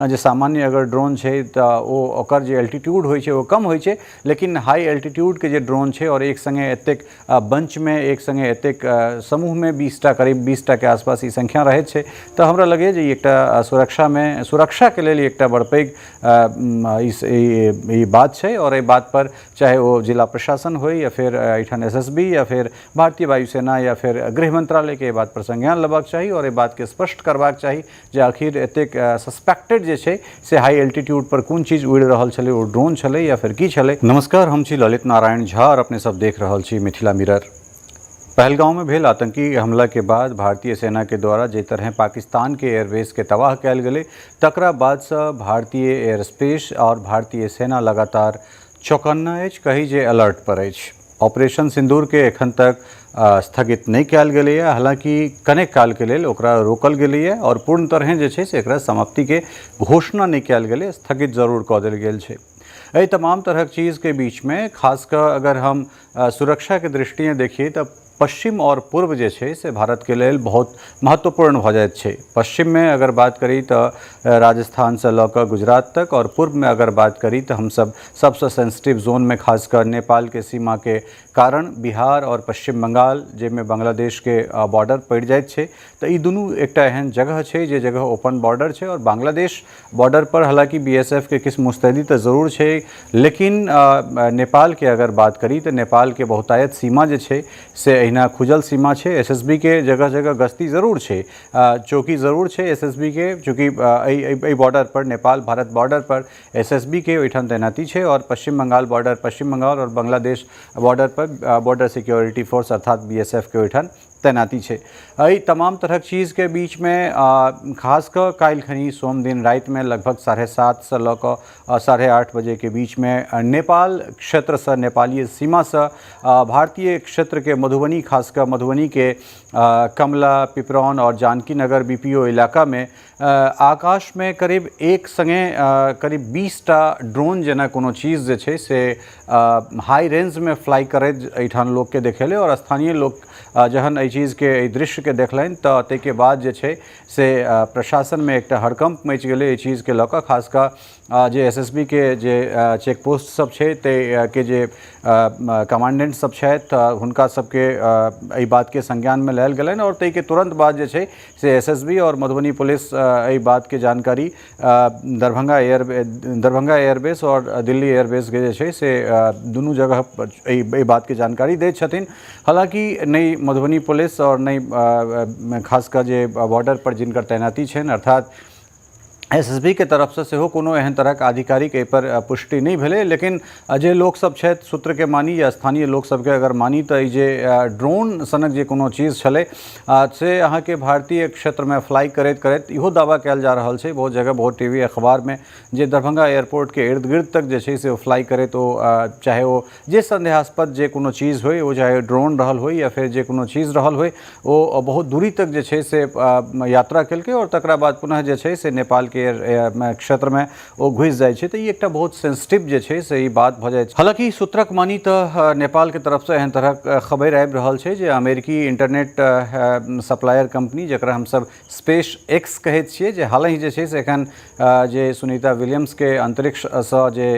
जे सामान्य अगर ड्रोन छै तऽ ओ ओकर जे एल्टीट्यूड होइ छै ओ कम होइ छै, लेकिन हाई एल्टीट्यूडके जे ड्रोन छै आओर एक सङ्गे एतेक बंचमे, एक सङ्गे एतेक समूहमे 20टा, करीब 20टाके आसपास ई संख्या रहैत छै, तऽ हमरा लगैए जे ई एकटा सुरक्षामे, सुरक्षाके लेल एकटा बड़ पैघ ई बात छै। आओर एहि बातपर चाहे ओ जिला प्रशासन होइ या फेर एहिठाम एसएसबी या फेर भारतीय वायुसेना या फेर गृह मंत्रालयके एहि बातपर संज्ञान लेबाक चाही आओर एहि बातके स्पष्ट करबाक चाही जे आखिर एतेक सस्पेक्टेड जे छै से हाई एल्टीट्यूड पर कोन चीज उड़ि रहल छलै, ओ ड्रोन छलै या फेर की छलै। नमस्कार, हम छी ललित नारायण झा और अपने सब देख रहल छी मिथिला मिरर। पहलगांव में भेल आतंकी हमला के बाद भारतीय सेना के द्वारा जे तरह पाकिस्तान के एयरबेस के तबाह कयल गेलै, तकरा बादसँ भारतीय एयर स्पेस और भारतीय सेना लगातार चौकन्ना अछि, कही जे अलर्ट पर अछि। ऑपरेशन सिंदूरके एखन तक स्थगित नहि कयल गेलैए, हालाँकि कनेक कालके लेल ओकरा रोकल गेलैए आओर पूर्ण तरहेँ जे छै से एकरा समाप्तिके घोषणा नहि कयल गेलै, स्थगित जरूर कऽ देल गेल छै। एहि तमाम तरहक चीजके बीचमे खास कऽ अगर हम सुरक्षाके दृष्टिए देखिए तऽ पश्चिम आओर पूर्व जे छै से भारतके लेल बहुत महत्वपूर्ण भऽ जाइत छै। पश्चिममे अगर बात करी तऽ राजस्थानसँ लऽ कऽ गुजरात तक आओर पूर्वमे अगर बात करी तऽ हमसब सबसँ सेंसिटिव जोनमे खास कऽ नेपालके सीमाके कारण बिहार आओर पश्चिम बंगाल, जाहिमे बांग्लादेशके बॉर्डर पड़ि जाइत छै, तऽ ई दुनू एकटा एहन जगह छै जे जगह ओपन बॉर्डर छै। आओर बांग्लादेश बॉर्डर पर हालाँकि बीएसएफ के किछु मुस्तैदी तऽ जरूर छै, लेकिन नेपालके अगर बात करी तऽ नेपालके बहुतायत सीमा जे छै से एहिना खुजल सीमा छै। एसएसबी के जगह जगह गश्ती जरूर छै, चौकी जरूर छै एसएसबी के, चूँकि एहि बॉर्डर पर, नेपाल भारत बॉर्डर पर एसएसबी के ओहिठाम तैनाती छै और पश्चिम बंगाल बॉर्डर, पश्चिम बंगाल और बांग्लादेश बॉर्डर पर बॉर्डर सिक्योरिटी फोर्स अर्थात बीएसएफ के ओहिठाम तैनाती छै। एहि तमाम तरहक चीजके बीचमे खास कऽ काल्हि खनी सोम दिन रातिमे लगभग 7:30सँ लऽ कऽ 8:30 बजेके बीचमे नेपाल क्षेत्रसँ, नेपालीय सीमासँ भारतीय क्षेत्रके मधुबनी, खास कऽ मधुबनीके कमला, पिपरौन आओर जानकी नगर बीपीओ इलाकामे आकाशमे करीब एक सङ्गे करीब 20टा ड्रोन जेना कोनो चीज जे छै से हाई रेंजमे फ्लाई करैत एहिठाम लोकके देखेलै। आओर स्थानीय लोक जहन एहि चीजके, एहि दृश्यके देखलनि तऽ ताहिके बाद जे छै से प्रशासनमे एकटा हड़कम्प मचि गेलै एहि चीजके लऽ कऽ। खास कऽ जे एसएसबी के जे चेक पोस्ट सब छै ताहिके जे कमांडेंट सब छथि, हुनका सबके एहि बातके संज्ञानमे लायल गेलनि आओर ताहिके तुरन्त बाद जे छै से एसएसबी आओर मधुबनी पुलिस एहि बातके जानकारी दरभंगा एयर दरभंगा एयरबेस आओर दिल्ली एयरबेसके जे छै से दुनू जगह एहि बातके जानकारी दैत छथिन। हालाँकि नहि मधुबनी पुलिस आओर नहि खास कऽ जे बॉर्डर पर जिनकर तैनाती छनि अर्थात एसएसबी के तरफसँ सेहो कोनो एहन तरहक आधिकारिक एहिपर पुष्टि नहि भेलै, लेकिन जे लोकसभ छथि, सूत्रके मानी या स्थानीय लोकसभके अगर मानी तऽ ई जे ड्रोन सनक जे कोनो चीज छलै से अहाँके भारतीय क्षेत्रमे फ्लाई करैत करैत, इहो दावा कयल जा रहल छै बहुत जगह, बहुत टीवी अखबारमे, जे दरभंगा एयरपोर्टके इर्द गिर्द तक जे छै से ओ फ्लाई करैत ओ चाहे ओ जे सन्देहास्पद जे कोनो चीज होइ, ओ चाहे ड्रोन रहल होइ या फेर जे कोनो चीज रहल होइ, ओ बहुत दूरी तक जे छै से यात्रा केलकै आओर तकरा बाद पुनः जे छै से नेपालके क्षेत्रमे ओ घुसि जाइ छै। तऽ ई एकटा बहुत सेंसिटिव जे छै से ई बात भऽ जाइ छै। हालाँकि सूत्रक मानी तऽ नेपालके तरफसँ एहन तरहक खबरि आबि रहल छै जे अमेरिकी इंटरनेट सप्लायर कंपनी, जकरा हमसब स्पेस एक्स कहैत छियै, जे हालहि जे छै से एखन जे सुनीता विलियम्सके अन्तरिक्षसँ जे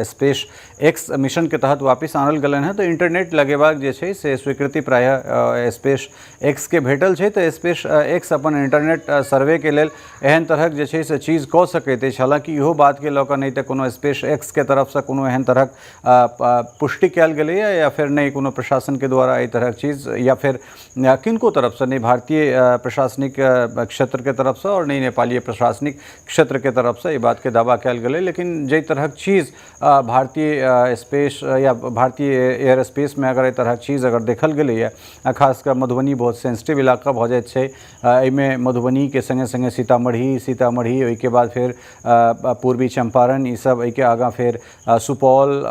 स्पेस एक्स मिशनके तहत वापिस आनल गेलनि हेँ, तऽ इंटरनेट लगेबाक जे छै से स्वीकृति प्रायः स्पेस एक्सके भेटल छै। तऽ स्पेस एक्स अपन इंटरनेट सर्वेके लेल एहन तरहक जे छै से चीज कऽ सकैत अछि। हालाँकि इहो बातके लऽ कऽ नहि तऽ कोनो स्पेस एक्सके तरफसँ कोनो एहन तरहक पुष्टि कयल गेलैए या फेर नहि कोनो प्रशासनके द्वारा एहि तरहक चीज या फेर किनको तरफसँ, नहि भारतीय प्रशासनिक क्षेत्रके तरफसँ आओर नहि नेपालीय प्रशासनिक क्षेत्रके तरफसँ एहि बातके दावा कयल गेलै। लेकिन जाहि तरहक चीज भारतीय स्पेस या भारतीय एयर स्पेसमे अगर एहि तरहक चीज अगर देखल गेलैए, खास कऽ मधुबनी बहुत सेंसिटिव इलाका भऽ जाइत छै। एहिमे मधुबनीके सङ्गे सङ्गे सीतामढ़ी, ओहिके बाद फेर पूर्वी चम्पारण, ईसब, एहिके आगाँ फेर सुपौल,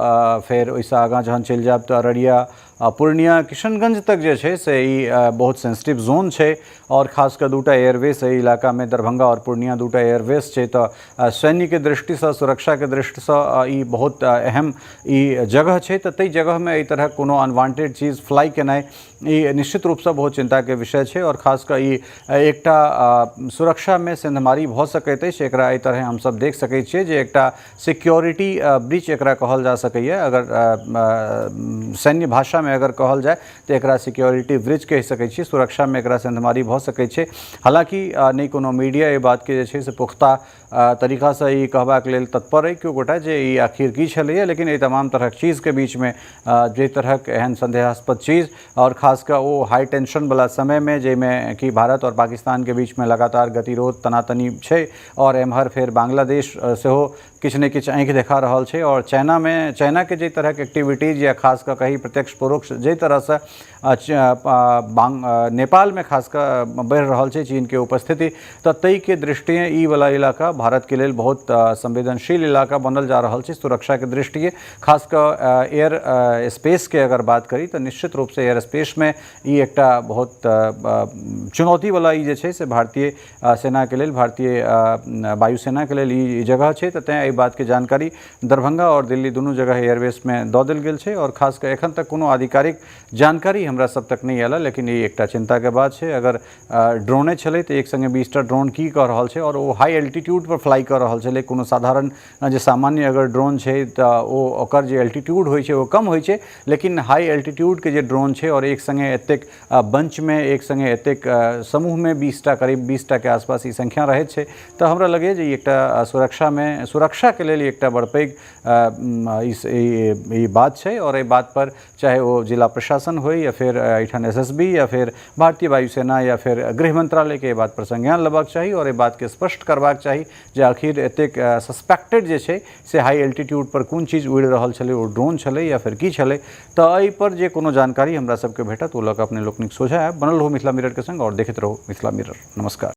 फेर ओहिसँ आगाँ जहन चलि जायब तऽ अररिया, पूर्णिया किशनगंज तक जे छै से ई बहुत सेंसिटिव जोन छै आओर खास कऽ दूटा एयरवेस एहि इलाकामे, दरभंगा आओर पूर्णिया दूटा एयरवेस छै। तऽ सैन्यके दृष्टिसँ, सुरक्षाके दृष्टिसँ ई बहुत अहम ई जगह छै। तऽ ताहि जगहमे एहि तरहक कोनो अनवांटेड चीज फ्लाई केनाइ ई निश्चित रूपसँ बहुत चिन्ताके विषय छै आओर खास कऽ ई एकटा सुरक्षामे सेंधमारी भऽ सकैत अछि। एकरा एहि तरहे हमसब देख सकै छियै जे एकटा सिक्योरिटी ब्रीच एकरा कहल जा सकैए। अगर सैन्य भाषामे अगर कहल जाय तऽ एकरा सिक्योरिटी ब्रिज कहि सकै छी, सुरक्षामे एकरा सेंधमारी भऽ सकै छै। हालाँकि नहि कोनो मीडिया एहि बातके जे छै से पुख्ता तरीकासँ ई कहबाक लेल तत्पर अइ केओ गोटा जे ई आखिर की छलैए, लेकिन एहि तमाम तरहक चीजके बीचमे जाहि तरहक एहन सन्देहास्पद चीज आओर खास कऽ ओ हाई टेंशनवला समयमे, जाहिमे कि भारत आओर पाकिस्तानके बीचमे लगातार गतिरोध तनातनी छै आओर एम्हर फेर बांग्लादेश सेहो किछु ने किछु आँखि देखा रहल छै आओर चाइनामे चाइनाके जाहि तरहक एक्टिविटीज या खास कऽ कही प्रत्यक्ष परोक्ष जाहि तरहसँ नेपालमे खास कऽ बढ़ि रहल छै चीनके उपस्थिति, तऽ ताहिके दृष्टिए ई वला इलाका भारतके लेल बहुत संवेदनशील इलाका बनल जा रहल छै सुरक्षाके दृष्टिए। खास कऽ एयर स्पेसके अगर बात करी तऽ निश्चित रूपसँ एयर स्पेसमे ई एकटा बहुत चुनौतीवला ई जे छै से भारतीय सेनाके लेल, भारतीय वायुसेनाके लेल ई जगह छै। तऽ तैँ एहि बातके जानकारी दरभंगा आओर दिल्ली दुनू जगह एयरबेसमे दऽ देल गेल छै आओर खास कऽ एखन तक कोनो आधिकारिक जानकारी हमरा सब तक नहि आयल, लेकिन ई एकटा चिन्ताके बात छै। अगर ड्रोने छलै तऽ एक सङ्गे 20टा ड्रोन की कऽ रहल छै आओर ओ हाई एल्टीट्यूड पर फ्लाई कऽ रहल छलै। कोनो साधारण जे सामान्य अगर ड्रोन छै तऽ ओ ओकर जे एल्टीट्यूड होइ छै ओ कम होइ छै, लेकिन हाई एल्टीट्यूडके जे ड्रोन छै आओर एक सङ्गे एतेक बंचमे, एक सङ्गे एतेक समूहमे 20टा, करीब 20टाके आसपास ई संख्या रहैत छै, तऽ हमरा लगैए जे ई एकटा सुरक्षामे, सुरक्षाके लेल एकटा बड़ पैघ ई बात छै। आओर एहि बात पर चाहे ओ जिला प्रशासन होइ या फेर एहिठाम एसएसबी या फेर भारतीय वायुसेना या फेर गृह मंत्रालयके एहि बात पर संज्ञान लेबाक चाही आओर एहि बातके स्पष्ट करबाक चाही जे आखिर एतेक सस्पेक्टेड जे छै से हाई एल्टीट्यूड पर कोन चीज उड़ि रहल छलै, ओ ड्रोन छलै या फेर की छलै। तऽ एहिपर जे कोनो जानकारी हमरा सबके भेटत ओ लऽ कऽ अपने लोकनिक सोझा आयब। बनल रहू मिथिला मिररके संग आओर देखैत रहू मिथिला मिरर। नमस्कार।